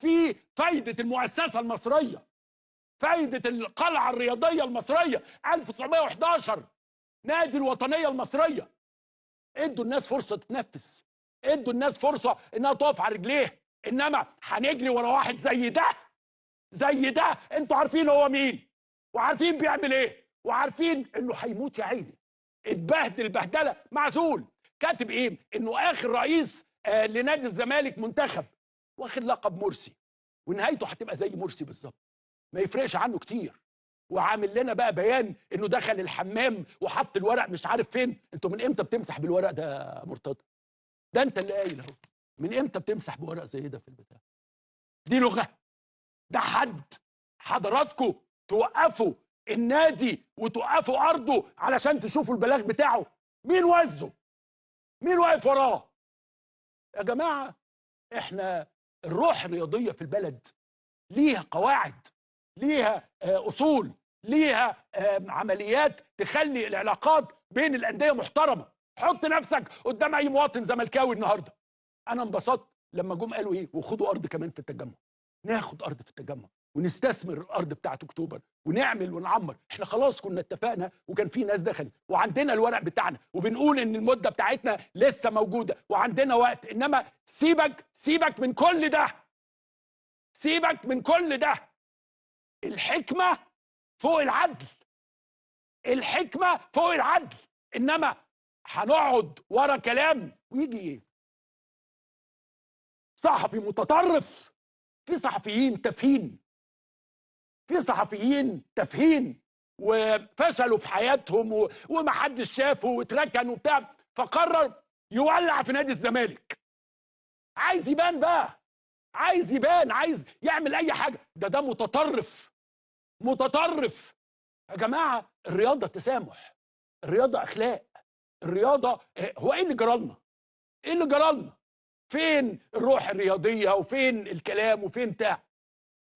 في فايده المؤسسة المصرية، فايده القلعة الرياضية المصرية 1911، نادي الوطنية المصرية. ادوا الناس فرصة تتنفس، ادوا الناس فرصة انها تقف على رجليها. انما هنجري ورا واحد زي ده، زي ده، انتوا عارفين هو مين، وعارفين بيعمل ايه، وعارفين انه هيموت يا عيني، اتبهدل بهدله. معزول كاتب ايه؟ انه اخر رئيس لنادي الزمالك منتخب، واخد لقب مرسي، ونهايته هتبقى زي مرسي بالظبط، ما يفرقش عنه كتير. وعامل لنا بقى بيان انه دخل الحمام وحط الورق مش عارف فين. انتوا من امتى بتمسح بالورق ده يا مرتضى؟ ده انت اللي قايل اهو، من امتى بتمسح بورق زي ده في البتاع؟ دي لغة؟ ده حد حضراتكم توقفوا النادي وتوقفوا ارضه علشان تشوفوا البلاغ بتاعه؟ مين وزه؟ مين واقف وراه؟ يا جماعة احنا الروح الرياضية في البلد ليها قواعد، ليها اصول، ليها عمليات تخلي العلاقات بين الاندية محترمه. حط نفسك قدام اي مواطن زملكاوي النهارده. انا انبسطت لما جم قالوا ايه؟ وخدوا ارض كمان في التجمع. ناخد ارض في التجمع ونستثمر الارض بتاعت اكتوبر ونعمل ونعمر. احنا خلاص كنا اتفقنا، وكان في ناس دخلت، وعندنا الورق بتاعنا، وبنقول ان المدة بتاعتنا لسه موجودة وعندنا وقت. انما سيبك، سيبك من كل ده، سيبك من كل ده. الحكمة فوق العدل، الحكمة فوق العدل. انما هنقعد ورا كلام ويجي ايه؟ صحفي متطرف. في صحفيين تافهين، في صحفيين تافهين وفشلوا في حياتهم ومحدش شافه واتركن وبتاع، فقرر يولع في نادي الزمالك. عايز يبان بقى، عايز يبان، عايز يعمل اي حاجة. ده متطرف، متطرف. يا جماعة الرياضة تسامح، الرياضة اخلاق، الرياضة هو ايه اللي جرالنا؟ ايه اللي جرالنا؟ فين الروح الرياضية وفين الكلام وفين بتاع؟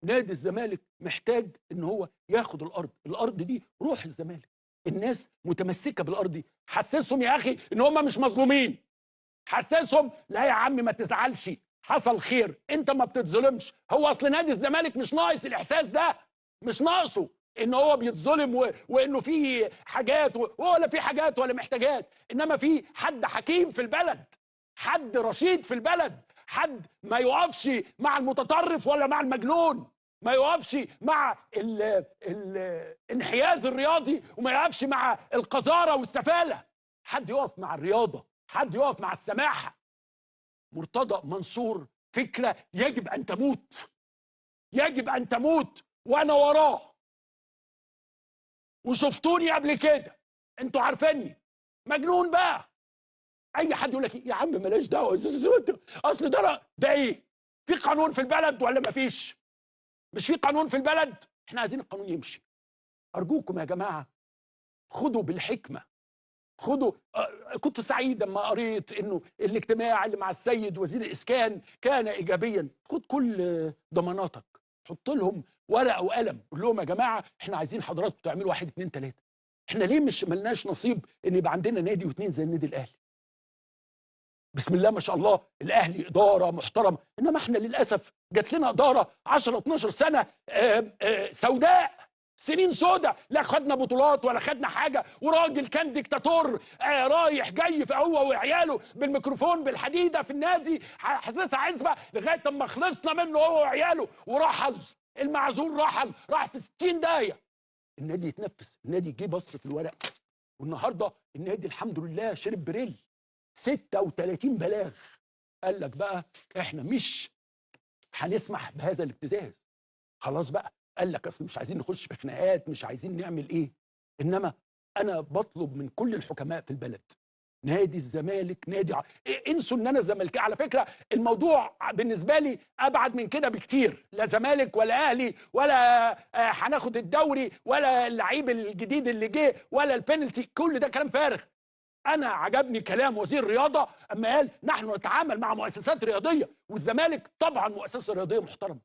نادي الزمالك محتاج ان هو ياخد الارض، الارض دي روح الزمالك، الناس متمسكة بالارض دي. حسسهم يا اخي ان هم مش مظلومين، حسسهم لا يا عم ما تزعلش، حصل خير، انت ما بتتظلمش. هو اصل نادي الزمالك مش ناقص الاحساس ده، مش ناقصه ان هو بيتظلم وانه في حاجات ولا في حاجات ولا محتاجات. انما في حد حكيم في البلد، حد رشيد في البلد، حد ما يقفش مع المتطرف ولا مع المجنون، ما يقفش مع الانحياز الرياضي، وما يقفش مع القذارة والسفالة. حد يقف مع الرياضة، حد يقف مع السماحة. مرتضى منصور فكرة يجب أن تموت، يجب أن تموت، وأنا وراه. وشفتوني قبل كده، انتوا عارفيني مجنون بقى. اي حد يقول لك يا عم ماليش دعوه، اصل ده ايه؟ في قانون في البلد ولا مفيش؟ مش في قانون في البلد؟ احنا عايزين القانون يمشي. ارجوكم يا جماعة خدوا بالحكمة، خدوا. كنت سعيد لما قريت انه الاجتماع اللي مع السيد وزير الاسكان كان ايجابيا. خد كل ضماناتك، حط لهم ورقة وقلم، قول لهم يا جماعة احنا عايزين حضراتكم تعملوا 1 2 3. احنا ليه مش ملناش نصيب ان يبقى عندنا نادي واثنين زي النادي الاهلي؟ بسم الله ما شاء الله الاهلي ادارة محترمه، انما احنا للاسف جات لنا ادارة 10 12 سنة سوداء، سنين سوداء، لا خدنا بطولات ولا خدنا حاجة، وراجل كان ديكتاتور رايح جاي في هو وعياله بالميكروفون بالحديده في النادي، حاسسها عزبه، لغاية اما خلصنا منه هو وعياله ورحل المعزول، رحل، راح في 60 داهية. النادي يتنفس، النادي جه بص في الورق، والنهارده النادي الحمد لله شرب بريل 36 بلاغ. قال لك بقى احنا مش هنسمح بهذا الابتزاز، خلاص بقى. قال لك اصل مش عايزين نخش في خناقات، مش عايزين نعمل ايه. انما انا بطلب من كل الحكماء في البلد، نادي الزمالك نادي انسوا ان انا زملكاوي. على فكرة الموضوع بالنسبة لي ابعد من كده بكتير، لا زمالك ولا اهلي ولا هناخد الدوري ولا اللعيب الجديد اللي جه ولا البنالتي، كل ده كلام فارغ. انا عجبني كلام وزير الرياضة اما قال نحن نتعامل مع مؤسسات رياضية، والزمالك طبعا مؤسسة رياضية محترمه،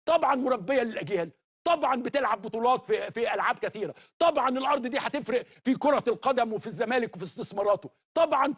طبعا مربيه للاجيال، طبعا بتلعب بطولات في العاب كثيرة، طبعا الارض دي هتفرق في كره القدم وفي الزمالك وفي استثماراته، طبعا.